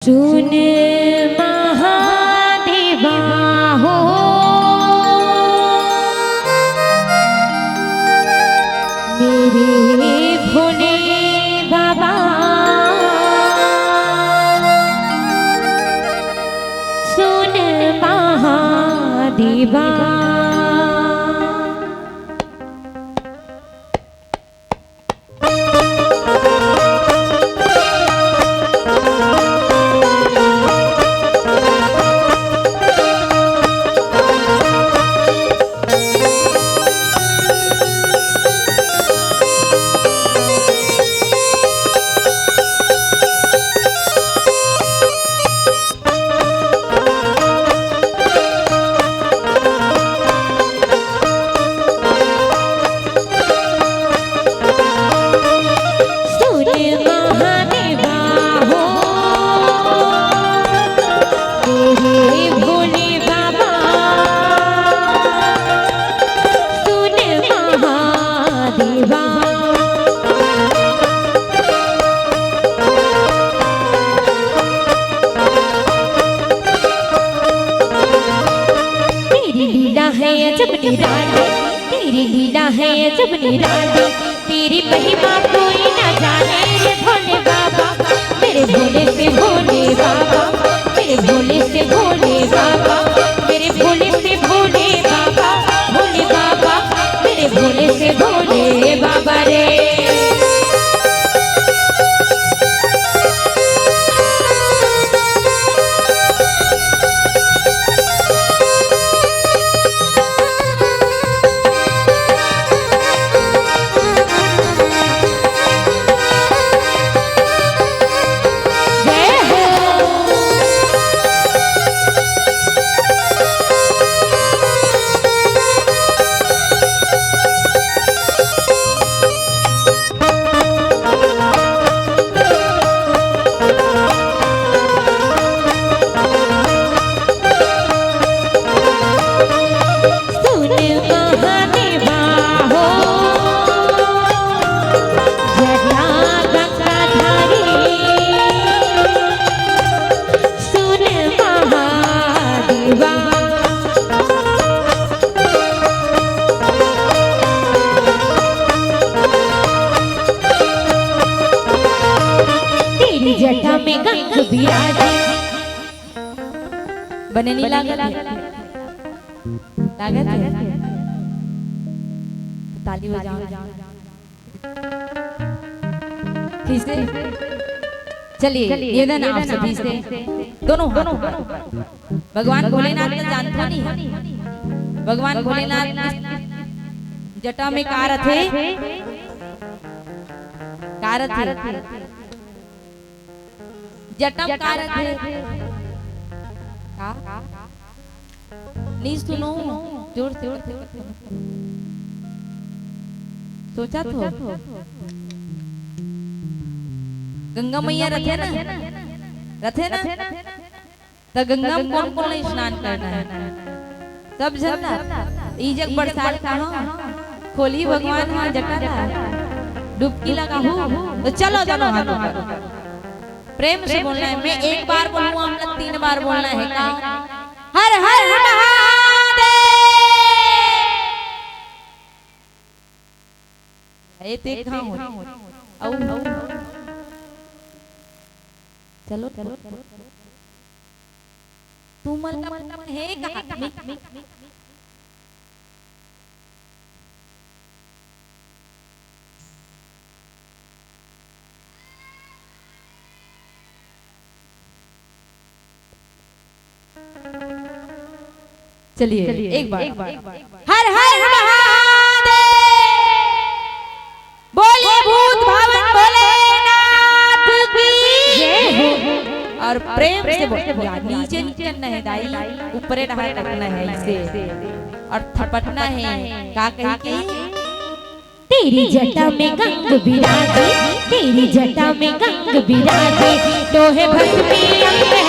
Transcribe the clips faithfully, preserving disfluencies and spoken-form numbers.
सुन महादेवा हो, मेरे भोले बाबा, सुन महादेवा। सुन महादेवा हो, मेरे भोले बाबा, सुन महादेवा। तेरी लीला है अजब निराली, तेरी लीला है अजब निराली, तेरी महिमा कोई ना जाने रे भोले बाबा। मेरे भोले से भोले बाबा, मेरे भोले से भोले बाबा, मेरे भोले से भोले बाबा, भोले बाबा, मेरे भोले से भोले बाबा रे। सुन महादेवा हो, जटा गंगाधारी, सुन महादेवा। तेरी जटा में गंग विराजे। बने नहीं लागत हे? लागत हे? ताली बजाओ। फिर से चलिए, निवेदन आप सभी से, दोनों हाथ। भगवान भोलेनाथ ला जानथो नहीं? भगवान भोलेनाथ के जटा में का रथे? का रथे? जटा में का रथे? का? नहीं सुनो, जोर से, जोर से। सोचा तो। गंगा मैया रथे ना? रथे ना? त गंगा में कोन कोन ला स्नान करना हे? सब झन ला। ई जग बरसात कहाँ? खोलही भगवान ह जटा ला, डुबकी लगाहू। त चलो, चलो, हाथ ऊपर। प्रेम से बोलना हे। मैं एक बार बोलूँ, आप लोग तीन बार बोलना हे का? हर हर महादेव। ए, ते कहाँ हो? अउ, अउ। चलो, चलो। तू मन ला हे कहा? चलिए, एक बार। हर हर महादेव। बोलिए भूत भावन भोलेनाथ की। और प्रेम से बोल, या नीचे नीचे नहीं दाई, ऊपरे डहार रखना हे इसे। और थपटना हे, का कही के? तेरी जटा में गंग विराजे, तेरी जटा में गंग विराजे, लोहे भस्मी अंग है।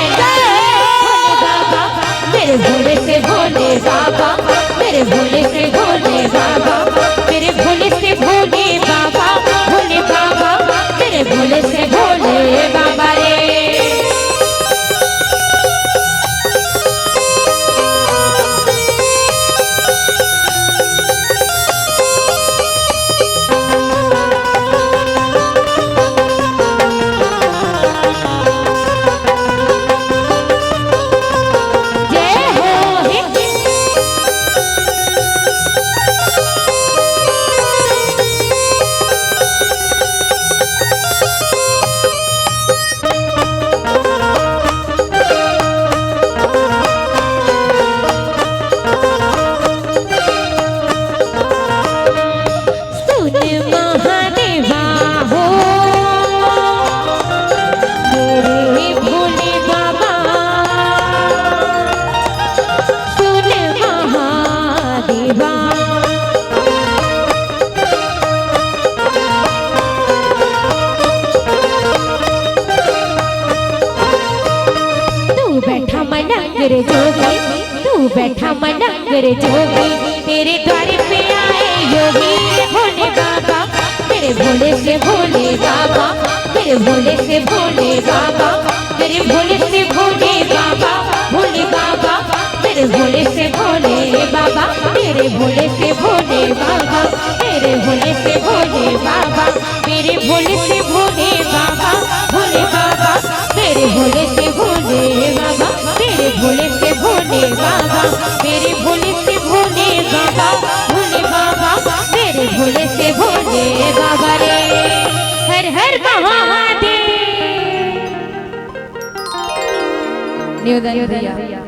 भोले बाबा, मेरे भोले से भोले बाबा, मेरे भोले से भोले बाबा, मेरे भोले से भोले बाबा, भोले बाबा, मेरे भोले से भोले बाबा रे। रे जोगी, तू बैठा मलंग रे जोगी, तेरे द्वार पे आए योगी। भोले बाबा, मेरे भोले से भोले बाबा, मेरे भोले से भोले बाबा, मेरे भोले से भोले बाबा, भोले बाबा, मेरे भोले से भोले बाबा, मेरे भोले से भोले बाबा, मेरे भोले से भोले बाबा, मेरे भोले से भोले बाबा, भोले बाबा, मेरे भोले से भोले बाबा, मेरे भोले से भोले बाबा, मेरे भोले से भोले बाबा, भोले बाबा, मेरे भोले से भोले बाबा रे। हर हर महादेव। निवेदन भैया,